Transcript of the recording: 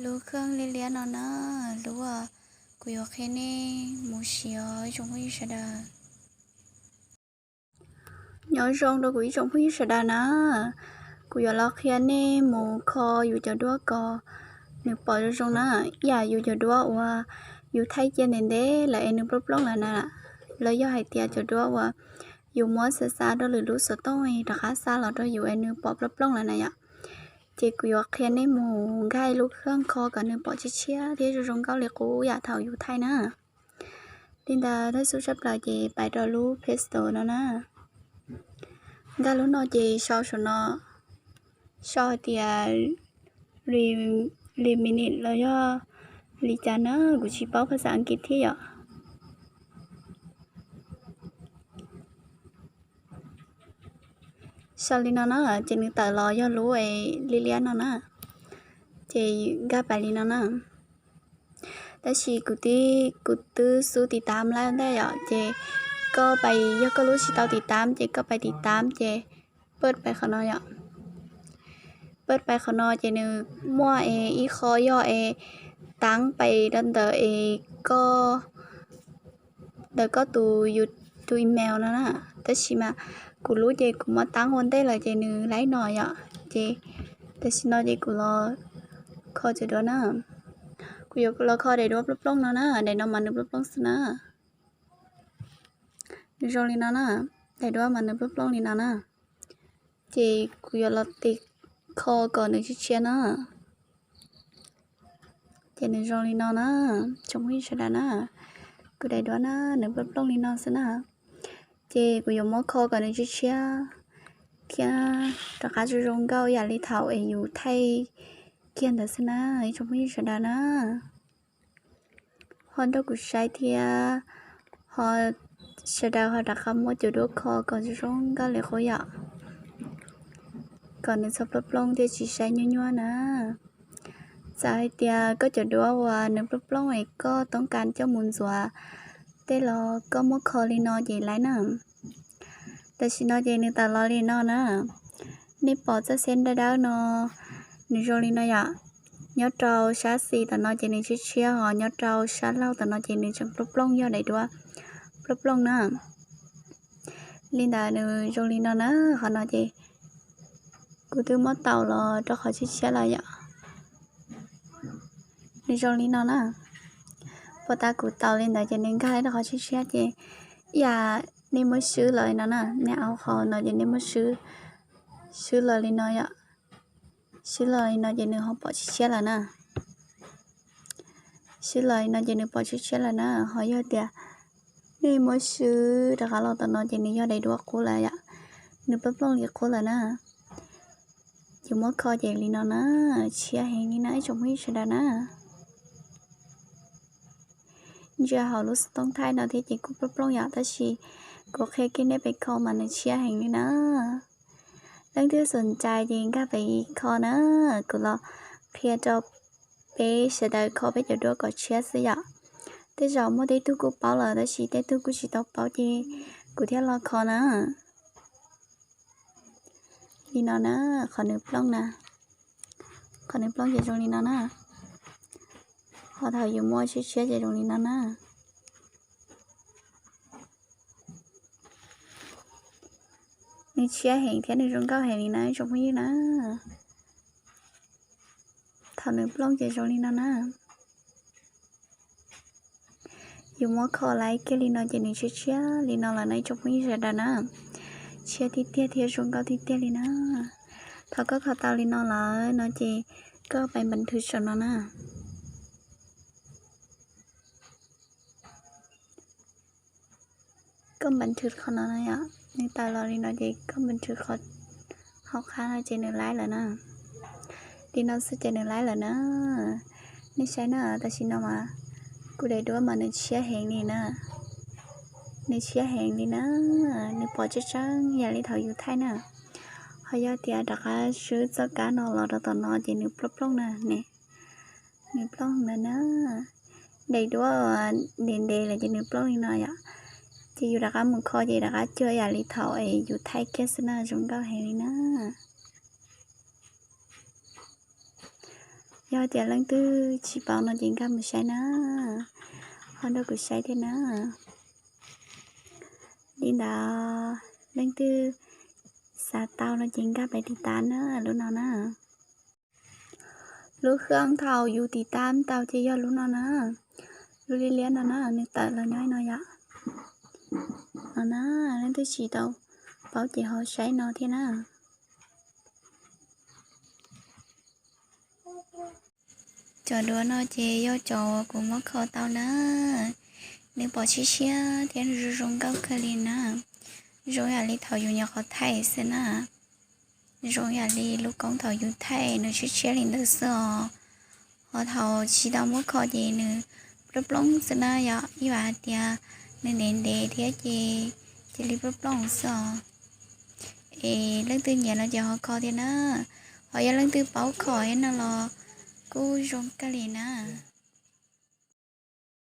Lub khawb liab liab no na, lub uas kuv yuav qhia nej mus siv os ib tsoom phooj ywg sawv daws. Nyob zoo rau kuv ib tsoom phooj ywg sawv daws na, kuv yuav los qhia nej mus kho yus cov duab kom nws pom zoo zoo na. Ib yam yus cov duab uas yus thaij cia ntev ntev lawm es nws plooj plooj lawm na, los yog hais tias cov duab uas yus muab xa xa rau lwm lub xov tooj rov qab xa los rau yus es nws pom plooj plooj lawm na yom. Ces kuv yuav qhia nej mus nkag lub khawb kho kom nws pom tshiab tshiab thiab zoo zoo nkauj li qub yam thaum yus thaij na. Li ntawd thawj xub tshaj plaws ces pais rau lub Play Store no na. Nkag lub no ces sau saum no, sau hais tias Remini los yog li cas na, kuv tsis paub phas xas Askiv thiab yom. Sau li no na, ces nws tawm los yog lub liab liab no na. Ces nkag pais li no na. Tab sis kuv twb, kuv twb xub tiv tam lawm ntag yom, ces koj pais, yog koj lub tsis tau tiv tam ces koj pais tiv tam ces pab pais qhov no yom. Pab pais qhov no ces nws muaj es ib qho yog es taab pais rau ntawm es koj, ntawm koj tus, tus email no na. Tab sis mas kuv lub ces kuv muab taab ua ntej lawm ces nws laib no yom. Ces tam sim no ces kuv los kho cov duab na. Kuv yuav los kho daim duab plooj plooj no na, daim no mas nws plooj plooj xwb na. Nws zoo li no na, daim duab mas nws plooj plooj li no na. Ces kuv yuav los tiv kho kom nws tshiab tshiab na. Ces nws zoo li no na, tsoom phooj ywg sawv daws na. Kuv daim duab na, nws plooj plooj li no xwb na. Ces kuv yuav muab kho kom nws tshiab tshiab thiab rov qab zoo zoo nkauj yam li thaum es yus thaij kiag ntawd xwb na, ib tsoom phooj ywg sawv daws na. Ho nrog kuv saib thiab, ho sawv daws ho rov qab muab cov duab kho kom zoo zoo nkauj li qub yom, kom nws txhob plooj plooj thiaj tsis saib nyuaj nyuaj na. Txawm hais tias koj cov duab uas nws plooj plooj es koj toob kas coj mus ntxuav tej los koj muab kho li no ces laib na. Tam sim no ces nws tawm los li no na. Nej pom txoj xeb dawb dawb no, nws zoo li no yom. Nyob rau sab xis tom no ces nws tshiab tshiab, ho nyob rau sab laug tom no ces nws tseem plooj plooj, yog daim duab plooj plooj na. Li ntawd nws zoo li no na, qhov no ces kuv twb muab taus los rau qhov tshiab tshiab lawm yom. Nws zoo li no na. Puag ta kuv taus li ntawd ces nws nkag rau qhov tshiab tshiab ces ib yam nej muab swb los li no na, nej au qhov no ces nej muab swb, swb los li no yom. Swb los li no ces nws ho pom tshiab tshiab lawm na. Swb los li no ces nws pom tshiab tshiab lawm na. Ho yog tias nej muab swb rov qab los tom no ces nws yog daim duab qub lawm yom. Nws plooj plooj li qub lawm na. Ces muab kho ces li no na, tshiab heev li na ib tsoom phooj ywg sawv daws na. Ntsia hauv lub xov tooj thaij no thiab ces kuj plooj plooj yom, tab sis kuv qhia kiag nej pem kho mas nws tshiab heev li na. Leej twg xom ncais ces nkag pem kho na, kuv los qhia rau peb sawv daws kho peb cov duab kom tshiab xwb yom. Tej zaum muaj tej tug kuj paub lawm tab sis tej tug kuj tsis tau paub ces kuv thiaj los kho na. Li no na, qhov nws plooj na, qhov nws plooj ces zoo li no na. Ho thaum yus muab tshiab tshiab ces zoo li no na. Nws tshiab heev thiab nws zoo nkauj heev li na ib tsoom phooj ywg na. Thaum nws plooj ces zoo li no na. Yus muab kho laib kiag li no ces nws tshiab tshiab li no lawm na ib tsoom phooj ywg sawv daws na. Tshiab tiag tiag thiab zoo nkauj tiag tiag li na. Thaum koj kho tau li no lawm no ces koj pais npas thwv saum no na. Koj npas thwv qhov no na yom, nws tawm los li no ces koj npas thwv qhov hauv qab no ces nws laib lawm na. Li no xwb ces nws laib lawm na. Nej saib na, tam sim no mas kuv daim duab mas nws tshiab heev li na. Nws tshiab heev li na, nws pom tseeb tseeb yam li thaum yus thaij na. Ho yog tias rov qab swb txoj kab no los rau tom no ces nws plooj plooj na ne. Nws plooj ntawd na. Daim duab ntev ntev lawm ces nws plooj li no yom. Ces yus rov qab mus kho ces rov qab cuag yam li thaum es yus thaij kiag xwb na, zoo nkauj heev li na. Yog tias leej twg tsis paub no ces nkag mus saib na, ho nrog kuv saib thiab na. Li ntawd leej twg xav tau no ces nkag pais tiv tab na, lub no na. Lub khaj thaum yus tiv tab tau ces yog lub no na, lub liab liab no na, nws tawm los nyob no yom. No na, leej twg tsis tau paub ces ho saib no thiab na. Cov duav no ces yog cov kuv muab kho tau na, nws pom tshiab tshiab thiab zoo zoo nkauj kawg li na, zoo yam li thaum yus nyuam qhuav thaij xwb na. Zoo yam li lub koob thaum yus thaij nws tshiab tshiab li ntawd xwb os. Ho thaum tsis tau muab kho ces nws plooj plooj xwb na yom, ib vam hais tias nws ntev ntev thiab ces cia li plooj plooj xwb os. Es leej twg nyiam no ces ho kho thiab na. Ho yog leej twg paub kho thiab no los kuj zoo kawg li na.